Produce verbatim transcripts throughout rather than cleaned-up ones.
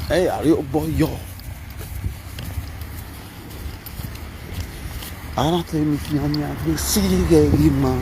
Hey, are you boy yo? Ara tèmi fi hàn ní agbé sí gẹ̀rí mọ́.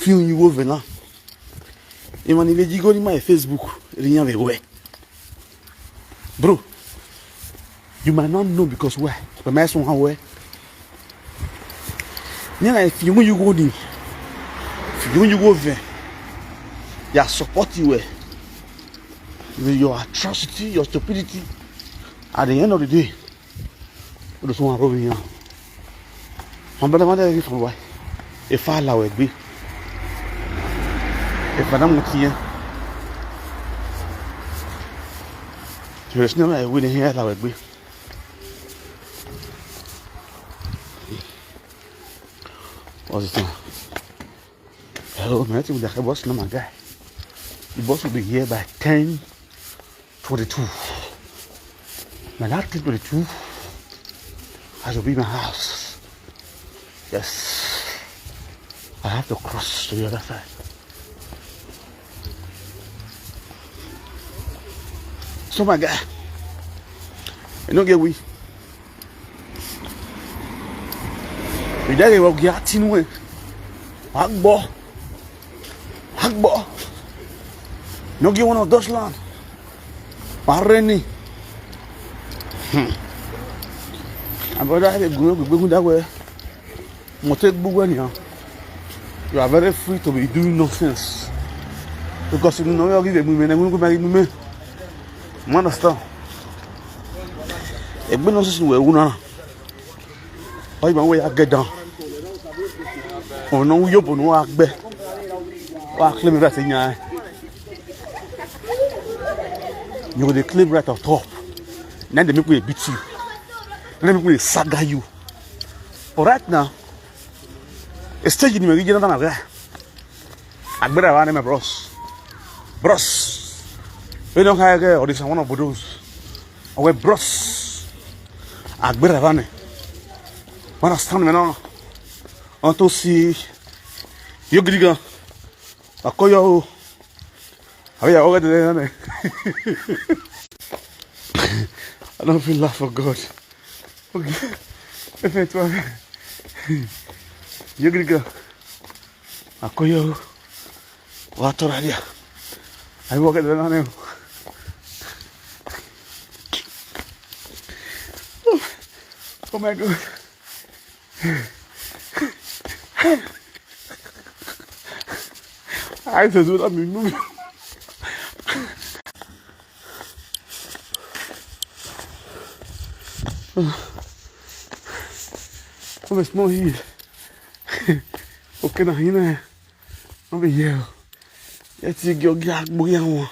Fi hàn yín wò vẹ̀ náà. Ìmọ̀ ni vẹ̀ jí gó ní my Facebook rí yàn vẹ̀ wẹ̀. Bro, you might not know because why? But my son how wẹ̀. Nyɛ na fi hàn yín wò ní. Fi hàn yín wò vẹ̀. Yà support you wẹ̀. With your atrocity, your stupidity. At the end of the day, o do so wan robi yan. Wan bada mada yi fun wa. E fa la we gbe. E fa na mo ti yan. Ti re sina la we ni la we gbe. What's it? Hello, man. I think we got a bus now, my guy. The bus will be here by ten twenty-two. Now that ten twenty-two, I should be in my house. Yes. I have to cross to the other side. So, my guy, you know, get we. Ìdáre wọ gí àtinú ẹ̀. Wàá gbọ́. Wàá gbọ́. No give one of those land. Wàá rẹ́ ni. Hmm. Àbọ̀dá ẹ̀ gùn ẹ̀ gbẹ̀gbẹ̀gùn dáwẹ̀. Mo tẹ́ gbogbo ènìyàn. You are very free to be doing nonsense. Because you know you give me, you give me. You understand? Ẹgbẹ́ nonsense wẹ̀ wú náà. Why you want to get down? Oh no, you put no agbe. Wa claim right in your. You will claim right on top. Then they make me beat you. Then they make me saga you. But right now, it's still in the region of Nigeria. Agbera wa ne me bros. Bros. We don't have a or this one of those. Our bros. Agbera wa ne. Wanna stand me now? On to see. You gonna go? I call you. Are you already there? I don't feel laugh for God. Okay. If it were. You gonna go? I call you. Wa tọrọ àdìyà. Àbí wọ́n kẹ́tẹ̀ẹ́ náà ni o. Oh my God. Àìsàn tó dá mi mú. Ó bẹ̀ small hill. Okay, na yín náà. Wọ́n bẹ̀ yẹ o. Ẹ ti gé ọgẹ́ àgbo yẹn wọn.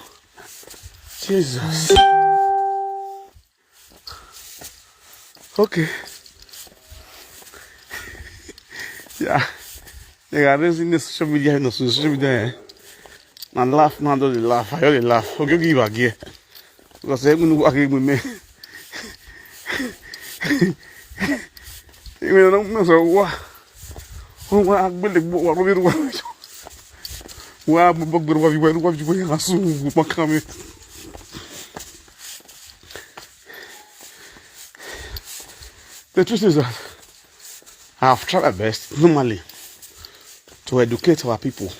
Jesus. Okay. Yeah. They are raising the social media, in the social media. Eh? And laugh, man, don't laugh. I only laugh. Okay, give back here. Because everyone who agree with me. Even though I'm not so what. Wọ́n wá gbélé gbó wà lórí ìrúwà. Wọ́n á gbọ́ gbèrú wá fi wá ìrúwà fi wá yàrá sùn wọ́n kàn mí. The truth is that I have tried my best normally to educate our people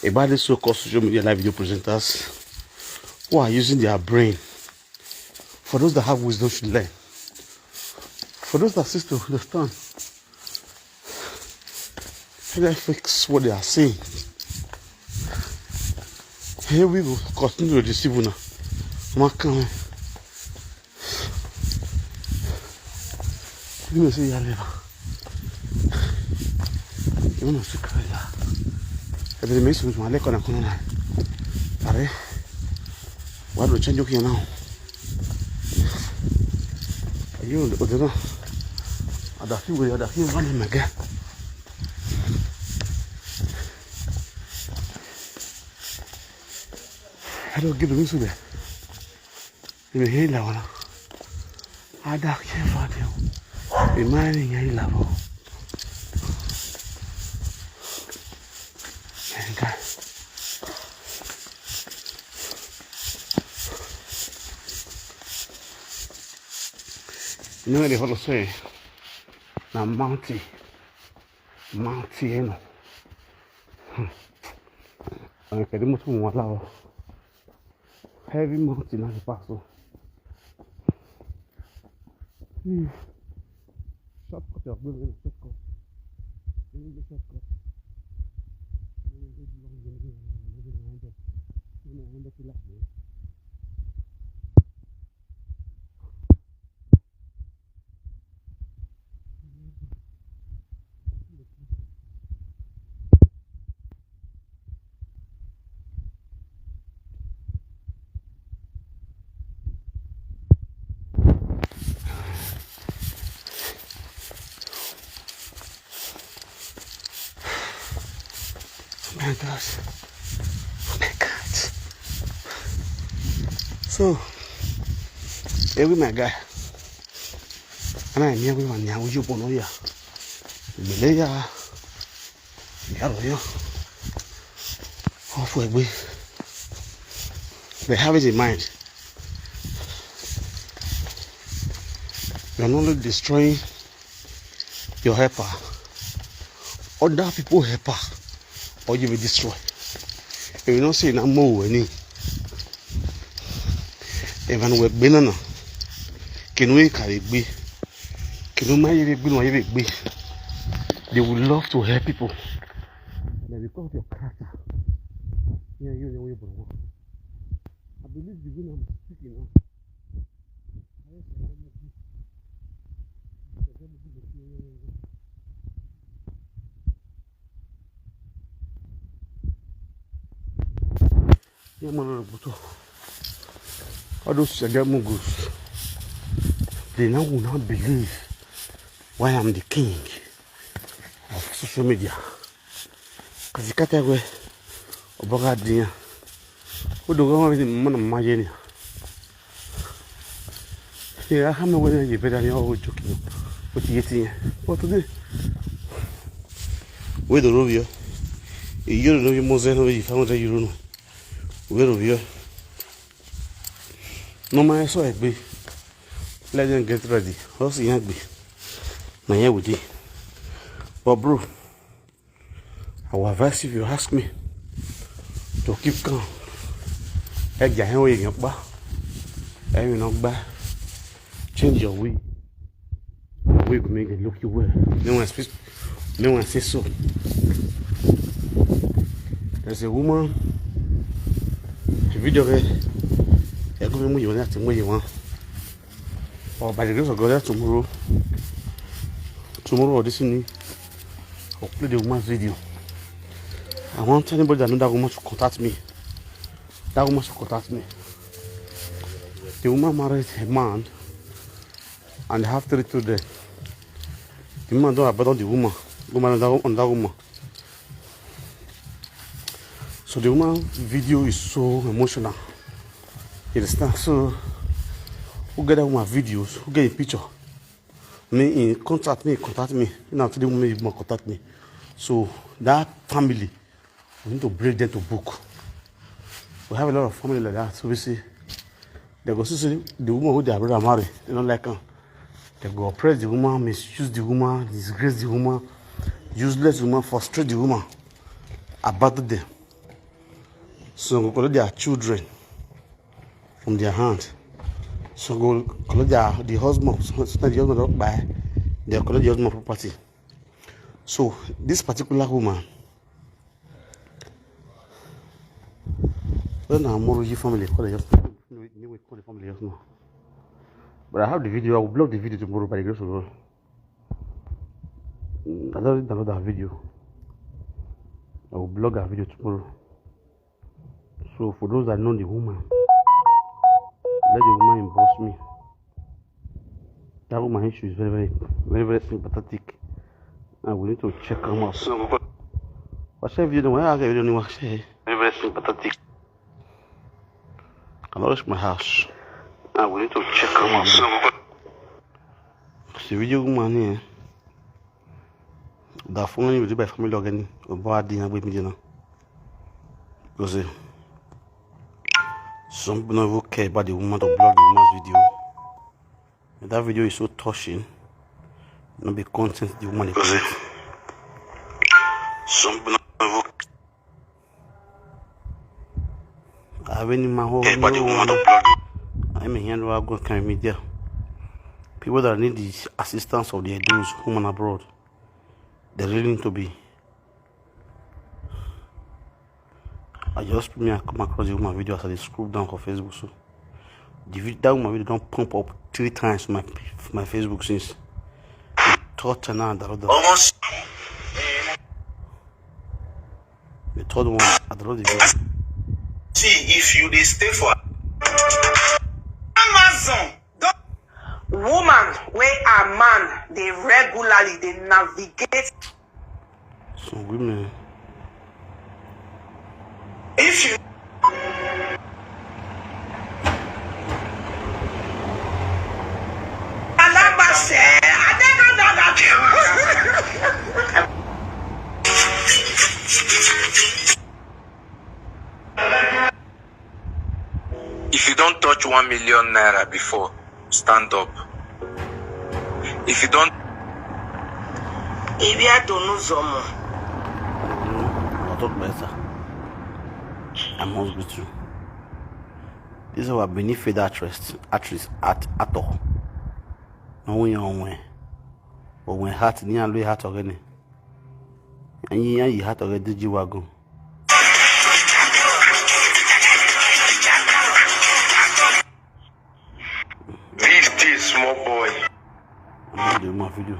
about these so-called social media live video presenters who are using their brain. For those that have wisdom should learn. For those that seem to understand, let them fix what they are saying. Here we go, continue to deceive una. Mark am. You know say you are never. You know say cry ya. I dey make some my leg on a corner. Are. Why do you change your now? Ayo, o de na. Ada fi wo, ada fi wo ni mega. Hello, give me some there. Ime he la wana. Ada ke fa de. Imani ya ila bo. Enga. You know what they follow say? Na mountain. Mountain, you know. Hmm. Okay, the most one. Heavy mountain as you pass. So. Hmm. Shortcut, you're going in a shortcut. Going in a shortcut. Going in a long journey, and then end up, you know, end up in that way. Oh my God. Oh my God. So, here we my guy. And I am here with my young you bono ya. Beleya. Yaro yo. Off we. They have it in mind. You're not only destroying your helper, other people helper, or you will destroy. If you don't say na mo any, even we be na na, can we carry be? Can we my be no be? They will love to help people. But because of your character, yeah, you know you bro. I believe the way I'm speaking now. Yeah, man, but all those Shagamugus, they now will not believe why I'm the king of social media. Because you can't tell where Obaga Dia. Who do go on with the man of my journey? Yeah, I have no way you better than your joking. What you getting? But today, we the Rubio. You don't know your mother, you found that you don't know. We Rubio. No man, so I be. Let them get ready. Us young be. Na here we dey. But bro, I will advise you if you ask me to keep calm. Ẹ jà yẹn wọ́n yẹn pa. Ẹ yẹn náà gbá. Change your way. Your way go make dem look you well. No one speak. No one say so. There's a woman. The video here. Ẹ kó mi mú yìí wọn láti mú yìí wọn. Or by the grace of God, tomorrow, tomorrow or this evening, I'll play the woman's video. I want anybody that know that woman to contact me. That woman should contact me. The woman married a man and they have three children. The man don't abandon the woman. Woman and that, and that woman. So the woman video is so emotional. You understand? So who get that woman videos? Who get the picture? Me in contact me, contact me. You know, today woman you contact me. So that family, we need to break them to book. We have a lot of family like that. So we see, they go see the woman with their brother marry. They don't like her. They go oppress the woman, misuse the woman, disgrace the woman, useless woman, frustrate the woman, abandon them. So go collect their children from their hand. So go collect their the husband. So, so the husband don't buy. They collect the husband property. So this particular woman, when I'm Moruji family, call the husband. Anyway, call the family just now. But I have the video. I will block the video tomorrow by the grace of God. Mm, I don't download that video. I will block that video tomorrow. So for those that know the woman, let the woman inbox me. That woman issue is very, very, very, very sympathetic. And we need to check her out. So, I share video, I get video, I share. Very, very sympathetic. I reach my house. And we need to check her out. So, the video woman here. That phone you do by family again. About the with me now. Because eh, some people don't even care about the woman to block the woman's video. And that video is so touching. Not be content the woman dey create. Some people don't even I have any man who care about the woman to block. I'm a hand who go kind media. People that need the assistance of their those women abroad, they really need to be. I just me I come across the woman video as I dey scroll down for Facebook. So the vid- that woman video don pump up three times for my for my Facebook since. The third time now, I download the, Almost the third one, I download the video. See if you dey stay for Amazon. Woman wey her man dey regularly dey navigate. Some women. If you Alabase, I don't know that. If you don't touch one million naira before, stand up. If you don't Ibia Donuzomo. I talk better. I must be true. This is our benefit actress, actress at at all. No way on way. But when heart, ni alwe heart already. And you heart already, you are gone. This this small boy. I'm not doing my video.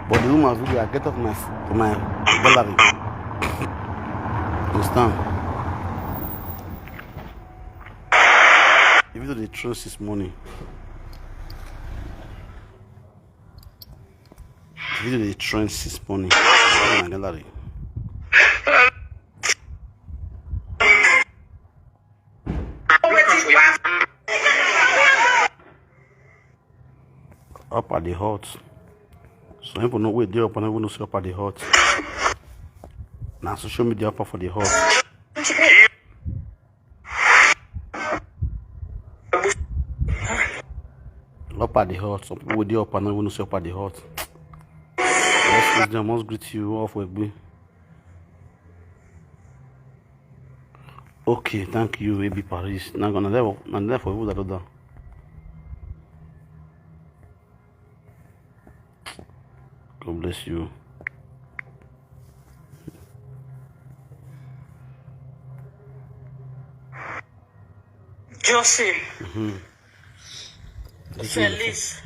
But the woman's video, I get off my my gallery. Understand? Even though they trust this morning. Video dey trend this morning. My gallery. Up at the hot. Some people know where they up and even know say up at the hot. Now social media up for the hot. Up at the hot. Some people with the up and even say up at the hot. Let's greet them. Must greet you off with me. Okay, thank you, A B Paris. Now gonna level, now level for people that don't. God bless you. Joseph. Mm-hmm. Felix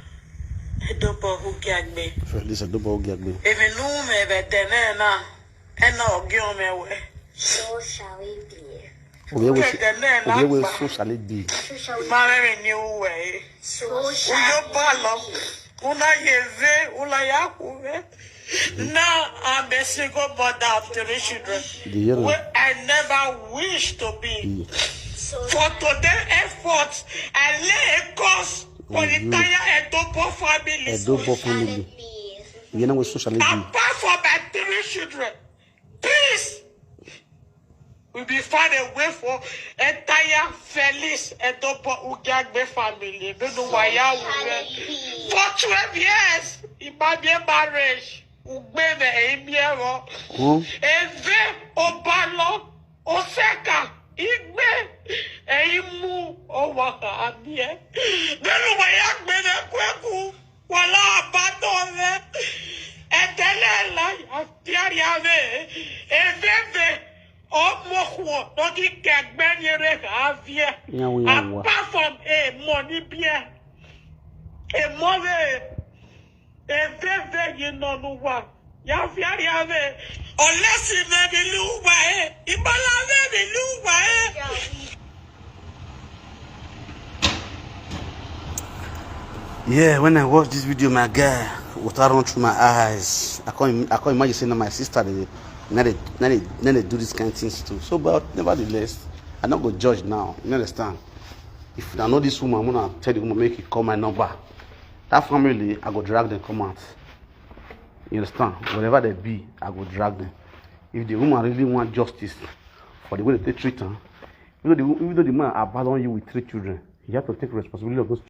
Edobo Ugiagbe. Felix Edobo Ugiagbe. Even no me be tenena. Ena ogi omewe. So shall it be. Ogewe so shall it be. Mama me ni uwe. So shall it be. Uyo balo. Una yeve, una yakuve. Now I'm a single mother of three children. Wey I never wish to be. For today effort, I lay a curse for the entire Edobo family. Edobo family. You know what social media? Apart from my three children, please, we be find a way for entire Felix Edobo Ugiagbe family. Don't know why I will. For twelve years, it might be a marriage. Ugbeve emiero. Eve Obalo Oseka Igbe Eimu Owaka Abie. Don't know why I Wala abato ve. Edele la ya fiari ave. Eveve. Omo kwo. Doki kegbe nyere avie. Nyawo, nyawo. Apart from a money beer. A mother. Eveve ye no no wa. Ya fiari ave. Unless you may be luwa eh. Ibola may be luwa eh. Yeah, when I watch this video, my guy, water run through my eyes. I can't, I can't imagine saying that my sister, they, now they, now they, now they do this kind of things too. So, but nevertheless, I not go judge now. You understand? If I know this woman, I'm gonna tell the woman make it call my number. That family, I go drag them come out. You understand? Wherever they be, I go drag them. If the woman really want justice for the way they treat her, even though the, even though the man abandon you with three children, you have to take responsibility of those